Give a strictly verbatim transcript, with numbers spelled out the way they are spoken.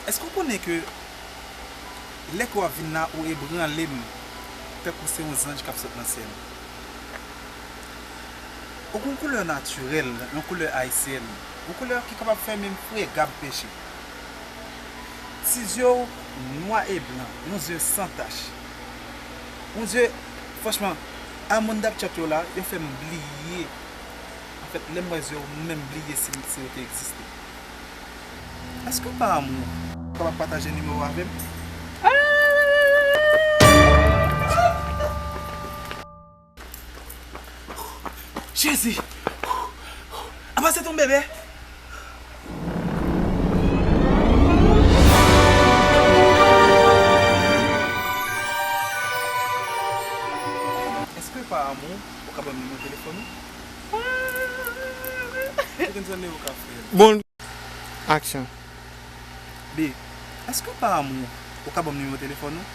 Èske w konnen ke lè ke w ap vin la, ou ebranle m tankou se yon zanj k ap sot nan syèl? Ou gen yon koulè natirèl, yon koulè ayisyèn, yon koulè ki kapab fè menm frè Gab peche. Ti zye w nwa e blan, yon zye san tach. Yon zye, franchman, a moun dap chat yo la, yo fè m bliye. Anfèt, lè m wè zye w, m menm bliye si, si yo te egziste. Èske pa amou, ou kapab pataje nimewo avè m? Jezi! Apa se ton bebe? Èske pa amou, ou ka ban m nimewo telefòn ou? Ou konn sa Neo ka fè. Bon, aksyon. B, èske pa amou, ou ka ban m nimewo telefòn ou?